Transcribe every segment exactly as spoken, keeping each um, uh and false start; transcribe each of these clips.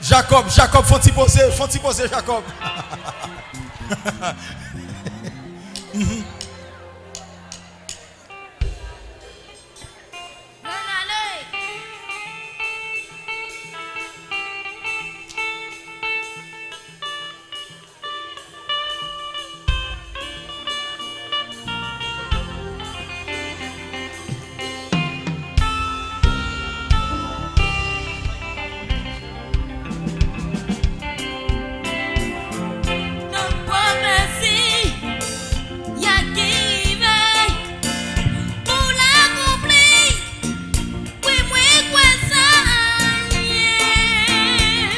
Jacob, Jacob, fè yon ti poze, fè yon ti poze, Jacob. Mhm. Nan pwofesi, y a ki rive pou l akonpli. Wi, mwen kwè sa, anyen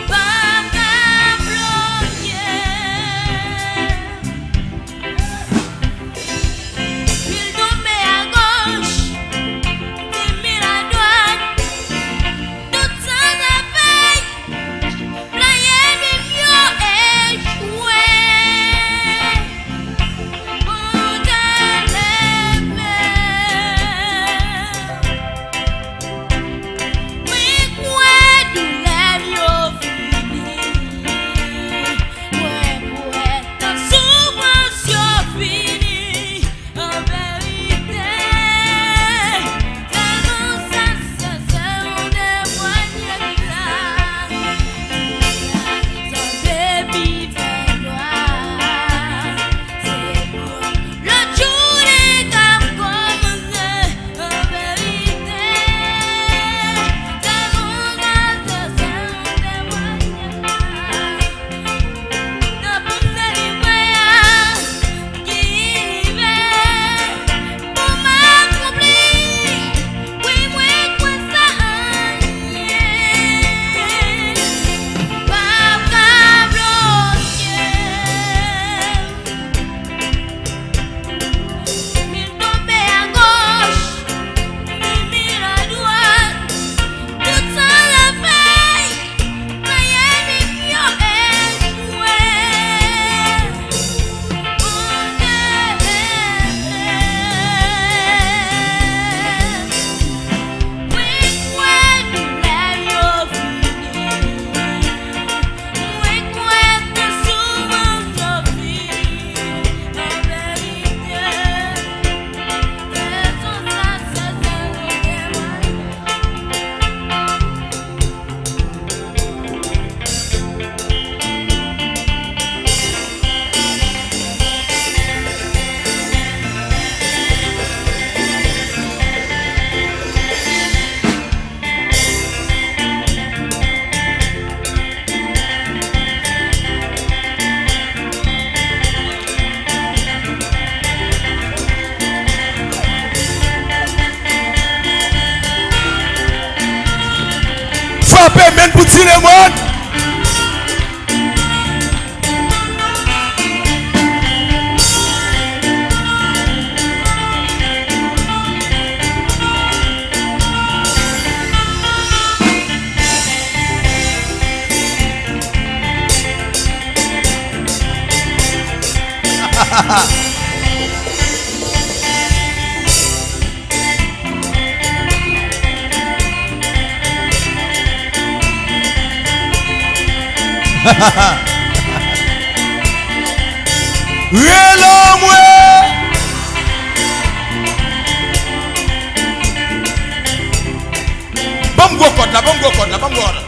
p ap ka bloke. Mil tonbe agoch, di mil adwat, tout sa zafè. Plan ènmi m yo echwe. Bondye leve. Mwen kwè doulè m yo fini. Mwen kwè tout soufrans yo fini. An verite, tèlman sa sèze yon temwanyaj la. Tande pi fè nwa. Se pou lòt jounen k ap kòmanse. An verite, tèlman sa sèze yon temwanyaj la. Mil tonbe agoch, di mil adwat, tout sa zafè, plan ènmi m yo echwe. Bondye leve. Mwen kwè doulè m yo fini. Mwen kwè tout soufrans yo fini. An verite, rezon sa se sèl ou te mwen. Frape men pou Ti Lemòn. Rele mwen. Ban m gwo kòd la, ban m gwo kòd la, ban m gwo kòd la.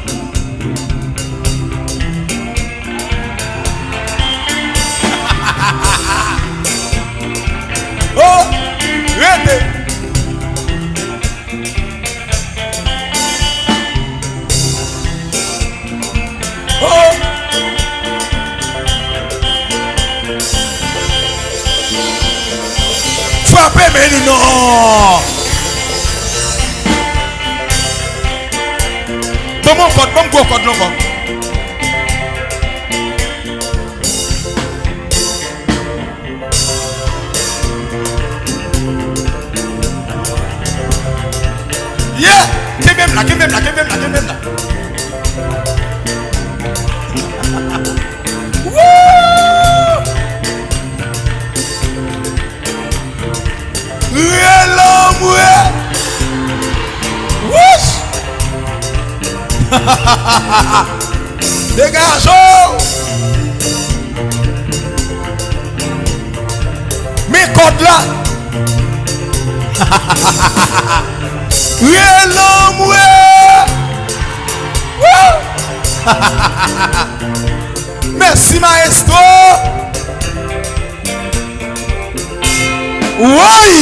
Oh, rete. Oh. Frape men nou non. Ban m yon kòd, ban m gwo kòd non ankò. Yeah! Kenbe m la, kenbe m la, kenbe m la, kenbe m la. Woo! Rele mwen! Wouch! Degaje w! Men kòd la! Rele anmwe! Woo! Mèsi mayestwo! Woy!